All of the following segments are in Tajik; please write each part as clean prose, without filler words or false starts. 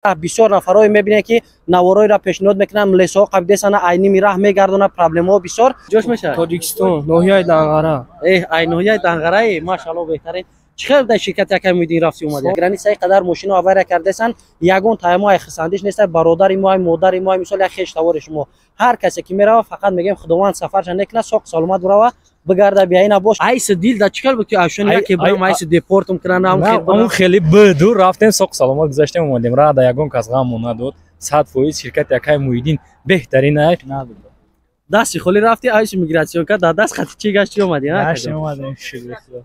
Бисёр нафарое мебинем, ки наворҳоеро пешниҳод мекунанд, лесҳо қабидесана, айними раҳ мегардонад, проблемаҳо бисёр. Ҷош мешавад? Тоҷикистон, ноҳияи Данғара. Эҳ, ай ноҳияи Данғараи, машаалло, беҳтарин. Чӣ хел дар ширкати акай Муҳиддин рафти омадӣ? Границаи қадар мошино авария кардесан, ягон таймо ай хисандиш нест, бародари мо, ай модари мо, ай мисол як хеш тавори шумо. Ҳар касе ки мерава, фақат мегӯем, Худованд сафарша некунад, соқ саломат бурава, бигарда биаина бош. Айси дил да чӣ хел буд, ки ашон яке бурам, айси депортум кунанд, ам хел? Ам хеле бду рафтем, соқ саломат гузаштем, омадем. Рада ягон кас ғаммо надод. 100% ширкати акай Муҳиддин беҳтарин ай. Дасти холӣ рафти, айси мигратсионка дар даст хати чӣ гашти омадӣ? Гаштем, омадем, шукр Худо.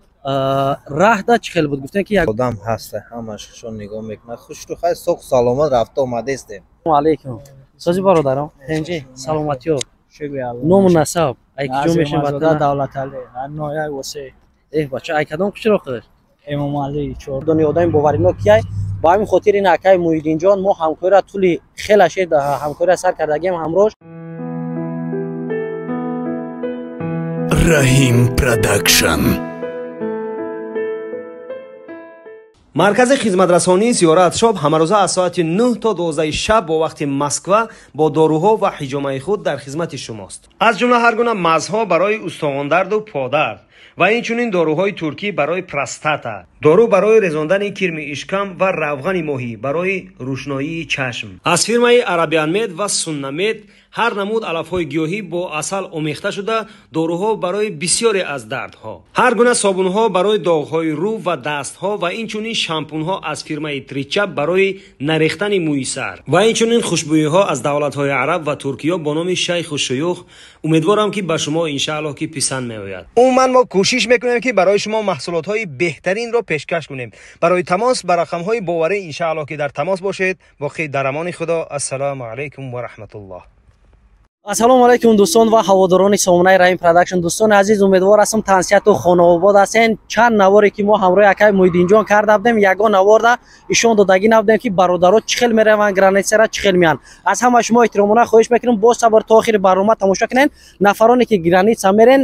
Раҳда чӣ хел буд? Гуфтем, ки як одам ҳаста, ҳамашон нигоҳ мекунад. Хушру хай, соқ саломат рафта омадестем. Алейкум, сози бародарам, тенҷи, саломатиё? Шукри Аллоҳ. Ному насаб, ай киҷо мешем? Ватан Давлатали, ноҳияи Восе. Эҳ, бача, ай кадом қишлоқиш? Эмомалӣ чор. Дони одами боваринок кияй. Ба ҳамин хотир ин акаи Муҳиддинҷон мо ҳамкориро тӯли хела шед, ҳамкориро сар кардагием ҳамроҳ. Раҳим Продакшн. Маркази хизматрасонии Зиёрат Шоп ҳамарӯза аз соати 9 то 12 шаб бо вақти Москва бо доруҳо ва ҳиҷомаи худ дар хизмати шумост. Аз ҷумла ҳар гуна мазҳо барои устухондарду подард ва инчунин доруҳои туркӣ барои простата, дору барои резондани кирми ишкам ва равғани моҳӣ барои рӯшноии чашм. Аз фирмаи Арабианмед ва Суннамед ҳар намуд алафҳои гиёҳӣ бо асал омехта шуда, доруҳо барои бисёре аз дардҳо, ҳар гуна собунҳо барои доғҳои рӯ ва дастҳо ва инчунин шампунҳо аз фирмаи Тричап барои нарехтани мӯи сар ва инчунин хушбӯиҳо аз давлатҳои араб ва Туркиё бо номи Шайху Шуюх. Умедворам, ки ба шумо иншааллоҳ ки писанд меояд. Умуман, мо кӯшиш мекунем, ки барои шумо маҳсулотҳои беҳтаринро пешкаш кунем. Барои тамос ба рақамҳои боварӣ иншааллоҳ ки дар тамос бошед. Боқӣ дар амони Худо. Ассалому алайкум ва раҳматуллоҳ. Ассалому алайкум, дӯстон ва ҳаводорони сомонаи Раҳим Продакшн. Дӯстони азиз, умедвор ҳастам, тансиҳату хонаобод ҳастен. Чанд наворе ки мо ҳамроҳи акаи Муҳиддинҷон карда будем, ягон наворда ишон додагӣ набудем, ки бародаро чӣ хел мераванд границара, чӣ хел меянд. Аз ҳама шумо эҳтиромона хоҳиш мекунем, боз сабр, то охири барнома тамошо кунен. Нафароне ки граница мерен,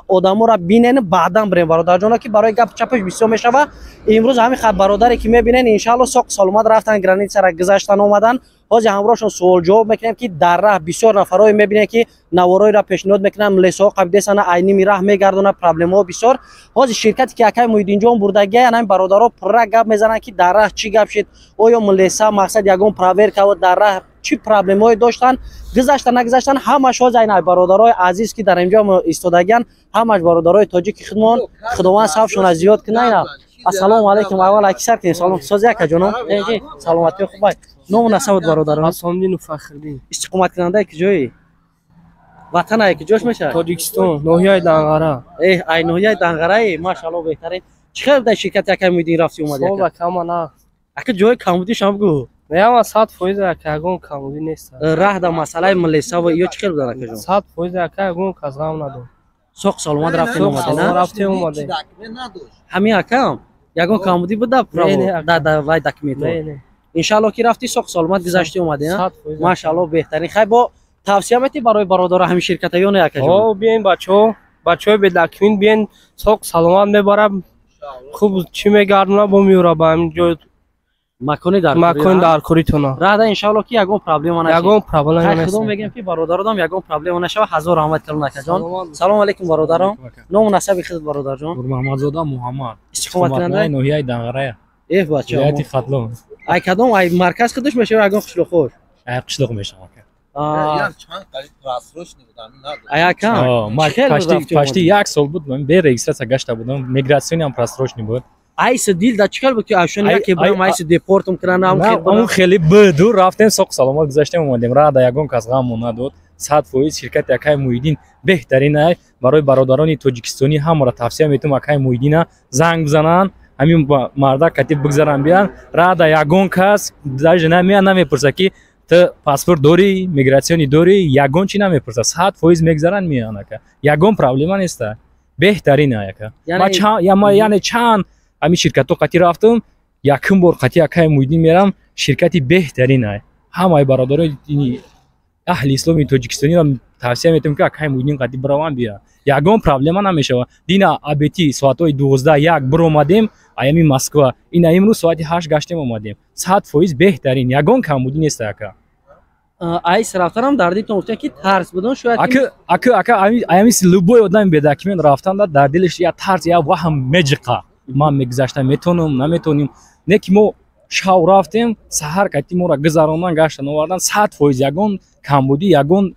одаморо бинен, баъдан бирен, бародарҷоно, ки барои гап чапаш бисёр мешава. Имрӯз ҳамин хаб бародаре ки мебинен, иншаалло, соқ саломат рафтан, границара гузаштан, омадан. Ҳозир ҳамроҳшон суол-ҷавоб мекунем, ки дар раҳ бисёр нафарое мебинем, ки наворҳоеро пешниҳод мекунанд, лесҳо қабидесана, айними раҳ мегардонад, проблемаҳо бисёр. Ҳозир ширкате ки акаи Муҳиддинҷон бурдагия, ҳамин бародаро пурра гап мезананд, ки дар раҳ чӣ гап шид, оё млеса мақсад ягон проверка дар раҳ чӣ проблемаҳое доштанд, гузаштан, нагузаштан, ҳамаш ҳозир айн бародарои азиз, ки дар инҷо истодагиянд, ҳамаш бародарои тоҷики худмон. Худованд сафшона зиёд кунад. Ассалому алайкум. Аввал акисар кунем. Салом, сози, акаҷоном, саломатӣ, хубай? Ному насабат, бародарон? Асомдину Фахриддин. Истиқоматкунандаи киҷои ватан, ай киҷош мешавад? Тоҷикистон, ноҳияи Данғара. Эҳ, ай ноҳияи Данғараи, машаалло, беҳтарин. Чӣ хел дар ширкати акаи Муҳиддин рафти омадӣ? Соба кама на. Ака, ҷои камбудишам бигӯ. Меяма, 100% ака, ягон камбудӣ нест. Раҳ да масъалаи млесава ё чӣ хел будан, акаҷон? 100% ака, ягон кас ғам надод. Соқ саломат рафтем, омадем? Рафтем, омадем. Ҳамин акам ягон камбудӣ буда да вай документҳо? Иншаалло, ки рафти, соқ саломат гузашти, омадӣ, машаалло, беҳтарин. Хай, бо тавсия метӣ барои бародаро ҳамин ширката ё не, акаҷон? Биен, бачаҳо, бачаҳои бедокумент биен, соқ саломат мебарам, хуб чӣ мегардона, бо меёра ба ҳамин ҷой. Макони дар макони даркоритона. Рада иншаалло, ки ягон проблема нашавад. Ягон проблема. Хай, худо мегӯем, ки бародародам ягон проблема нашава. Ҳазор раҳмат калон, акаҷон. Салому алайкум, бародарон. Ному насаби худат, бародарҷон? Нурмаҳмадзода Муҳаммад. Истиқоматкунанда? Ноҳияи Данғарая. Эҳ, бача, вилояти Хатлон. Ай кадом, ай марказ худаш мешава, ягон қишлоқош? Ай қишлоқ мешава. Почти як сол буд, бе регистрация гашта будам, мигратсиониам просрочный буд. Айси дил да чӣ хел буд, ки ашон яке бурам, айси депортум кунанд, ам хел? Ам хеле бду рафтем, соқ саломат гузаштем, омадем. Рада ягон кас ғаммо надод. 100% ширкати акаи Муҳиддин беҳтарин ай. Барои бародарони тоҷикистонӣ ҳамаро тавсия метум, акаи Муҳиддина занг бизананд, ҳамин мардак катиб бигзаранд, биянд. Рада ягон кас даже намеяд, намепурса, ки ту паспорт дорӣ, мигратсионӣ дорӣ, ягон чӣ намепурса. 100% мегзаранд, меянд, ака, ягон проблема неста, беҳтарин ай, ака. Яъне чанд ҳамин ширкатҳо қатӣ рафтам, якум бор қатӣ акаи Муҳиддин мерам. Ширкати беҳтарин ай. Ҳамаи бародарои аҳли исломи тоҷикистониро Тавсия метавонем, ки акай Муҳиддин қати бираванд, биёянд, ягон проблема намешавад. Дина абети соатҳои 12-1 биромадем аями Москва, ина имрӯз соати 8 гаштем, омадем. 100% беҳтарин, ягон камбудӣ нест, ака. Айс рафтанам дар дилтон гуфтем, ки тарс будон шояд. Ака, аями любой одами бе документ рафтан дар дилаш я тарс, я ваҳм меҷиқа: ман мегузашта метавонам, наметавонем. Не ки мо шав рафтем, саҳар кати моро гузарондан, гаштан, овардан. 100% ягон камбудӣ, ягон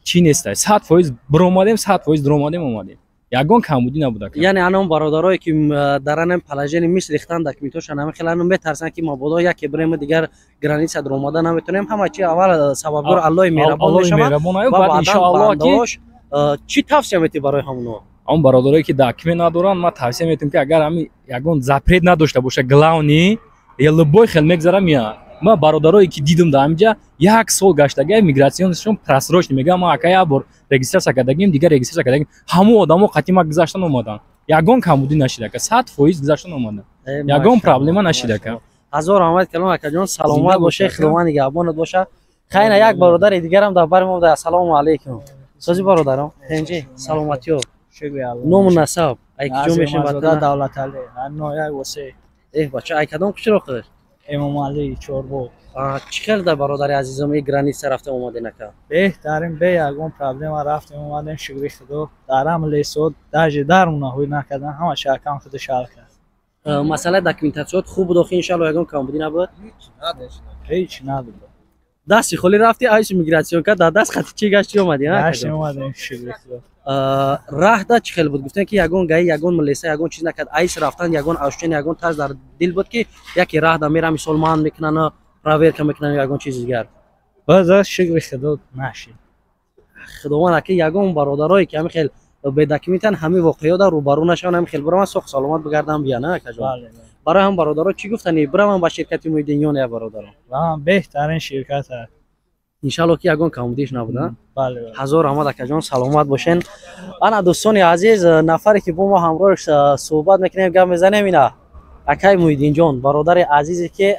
чӣ нестай. 100% биромадем, 100% дуромадем, омадем, ягон камбудӣ набуда. Яъне анон бародарое, ки дар анам положение мисл рехтан документошон, ҳама хеле метарсанд, ки мабодо яке бирем, дигар граница дуромада наметонем. Ҳама чи аввал сабабгор Аллоҳи меҳрабон мешавад. Баъд иншоаллоҳ ки чӣ тавсия метӣ барои ҳамоно? Он бародарое, ки документ надоранд, ман тавсия метиҳам, ки агар ҳами ягон запрет надошта боша, главный я любой хел мегзара, меяд. Ман бародарое, ки дидам дар ҳаминҷа, як сол гаштага, миграционшон просрочный мегӯям, ман ака як бор регистрация кардагим, дигар регистрация кардагим. Ҳамон одамо қати ма гузаштан, омадан, ягон камбудӣ нашид, ака. 100% гузаштан, омадан, ягон проблема нашид, ака. Ҳазор раҳмат калом, акаҷон, саломат боше, Худованд нигаҳбонат боша. Хайна, як бародари дигарам дар бари мо буда. Ассалому алайкум, сози бародарам, тенҷи, саломатиё? Ному насаб, ай киҷо мешем? Давлатали, нояй восе. Эҳ, бача, ай кадом кушро худаш? Эмомалӣ, Чорбоғ. Чӣ хел дар бародари азизам, и граница рафта омаден, ака? Беҳтарин, бе ягон проблема рафтем, омадем, шукри Худо. Дарам лесо даже дармона ҳуй накардан, ҳама шаркам худаш ҳал кард. Масъалаи документатсиёт хуб буд охи, иншалло, ягон камбудӣ набуд? Ҳеҷ набуд. Дасти холӣ рафти, айсу миграционка дар даст хати чӣ гашти, омадӣ? Гаштем, омадем, шукри Худо. Раҳда чӣ хел буд? Гуфтем, ки ягон гаи, ягон милиса, ягон чиз накард. Айс рафтан ягон ощущение, ягон тарс дар дил буд, ки яке раҳда мерам, мисол, ман мекунан, проверка мекунан, ягон чизи дигар? База, шукри Худо, нашид. Худованд аки ягон бародарое, ки ҳами хел бедокументан, ҳамин воқеаҳо дар рӯбарӯ нашаванд, ҳами хел бираванд, соқ саломат бигарданд, биян, акаҷон. Барои ҳам бародаро чӣ гуфтани? Бираванд ба ширкати Муҳиддин ё не, бародарон? Беҳтарин ширкат. Иншалло, ки ягон камбудиш набуда. Ҳазор раҳмат, акаҷон, саломат бошен. Ана, дӯстони азиз, нафаре, ки бо мо ҳамроҳш суҳбат мекунем, гап мезанем, ина акай Муҳиддинҷон, бародари азизе, ки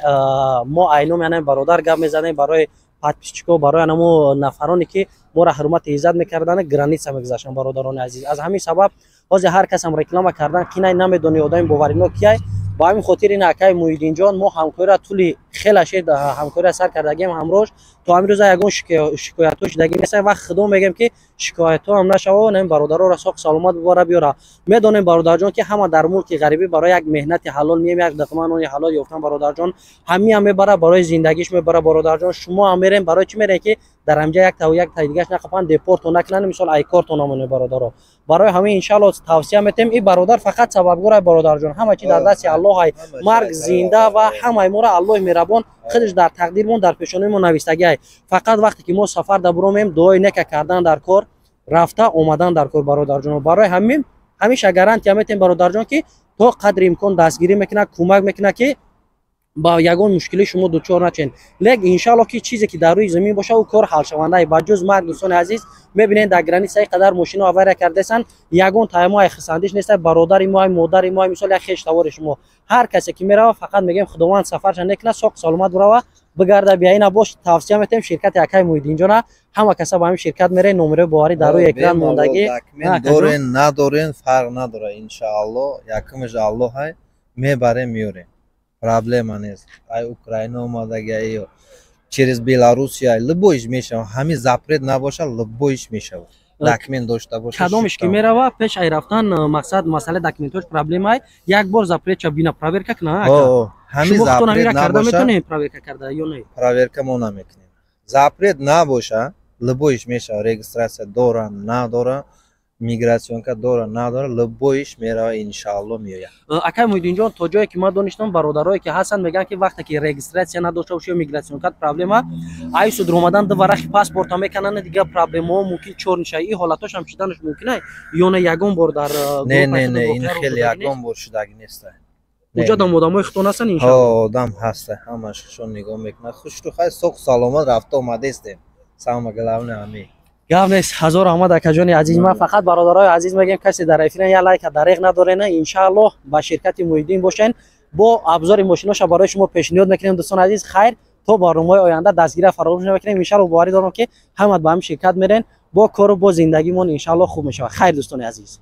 мо айноми ана бародар гап мезанем барои подписчико, барои анамо нафароне, ки моро ҳурмати иззат мекарданд, граница мегузаштанд. Бародарони азиз, аз ҳамин сабаб ҳозир ҳар касам реклама кардан кинай, намедони одами боварино кияй. Ба ҳамин хотир ин акай Муҳиддинҷон, мо ҳамкориро тӯли хела шед, ҳамкориро сар кардагием ҳамроҳш, то ҳамин рӯза ягон шикоятҳо шудагӣ нест ва Худо мегӯем, ки шикоятҳо ҳам нашава. Ин бародароро соқ саломат бибора, биёра. Медонем, бародарҷон, ки ҳама дар мулки ғарибӣ барои як меҳнати ҳалол мием, як луқма нони ҳалол ёфтан. Бародарҷон, ҳамиам мебара, барои зиндагиш мебара. Бародарҷон, шумо ҳам мерем, барои чӣ мерем? Ки дар ҳамҷа як тав як таи дигаш нақапан, депорто накунанд, мисол, айкорто намонем, бародаро. Барои ҳамин иншалло тавсия метем. Ин бародар фақат сабабгор ай, бародарҷон, ҳама чи дар дасти Аллоҳ ай. Марг, зинда ва ҳамаи моро Аллоҳи меҳрабон худаш дар тақдирмон, дар пешонаи мо навистагӣ ай. Фақат вақте ки мо сафар да буромем, дуои нека кардан дар кор, рафта омадан дар кор, бародарҷон. Барои ҳамин ҳамеша гарантия метем, бародарҷон, ки то қадри имкон дастгирӣ мекунад, кӯмак мекунад, ки ба ягон мушкилӣ шумо дучор начен. Лек иншалло, ки чизе, ки дар рӯи замин боша, ӯ кор ҳалшаванда, ба ҷуз марг. Дӯстони азиз, мебинед, дар граница қадар мошино авария кардесанд, ягон таймо ай хисандиш нест. Бародари мо, модари мо, мисол, як хеш тавори шумо, ҳар касе ки мерава, фақат мегӯем, Худованд сафарша некунад, соқ саломат бурава, бигарда, бия. Ина бош тавсия метем ширкати акай Муҳиддинҷона. Ҳама каса ба ҳамин ширкат мере, номерои боварӣ дар рӯи экран мондагӣ. Дорен, надорен, фарқ надорад. Иншаалло, якумаш Аллоҳ ҳай, мебарем, меорем, проблема нест. Ай Украина омадаги, ай через Белоруссия, любойиш мешавад. Ҳамин запрет набошад, любойиш мешавад, документ дошта боша. Кадомеш ки мерава, пеш ай рафтан, мақсад, масъалаи документош проблемай, як бор запретча бина, проверка кна. Ҳамин запрет карда метонем, проверка карда ё не? Проверка мо намекунем. Запрет набоша, любойиш мешавад. Регистрация дора, надора, миграционка дора, надора, любойиш мерава, иншаалло, меояд. Акай Муҳиддинҷон, то ҷое ки ман донистам, бародарое, ки ҳастанд, мегӯянд, ки вақте ки регистрация надошта боши ё миграционкат проблема, айсу дуромадан ду варақи паспорта мекунанд, дигар проблемаҳо мумкин чор нишава. Ин ҳолатошам шиданаш мумкин ай ё не? Ягон бор дар Не, не, не, ин хеле ягон бор шудагӣ нест. Уҷадам одамои худтон ҳастанд, иншалло? Одам ҳаста, ҳамаш хушон нигоҳ мекунад. Хушру хай, соқ саломат рафта омадестем, самое главное ҳамин. Гап нест. Ҳазор раҳмат, акаҷони азиз. Ман фақат бародарои азиз мегӯем, касе дар эфира як лайка дареғ надорена. Иншааллоҳ, ба ширкати Муҳиддин бошен, бо абзори мошиноша барои шумо пешниҳод мекунем. Дӯстони азиз, хайр, то барномаҳои оянда дастгирия фаромӯш намекунем. Иншаалло, боварӣ дорам, ки ҳамат ба ҳамин ширкат мерен. Бо кору бо зиндагимон, иншаалло, хуб мешавад. Хайр, дӯстони азиз.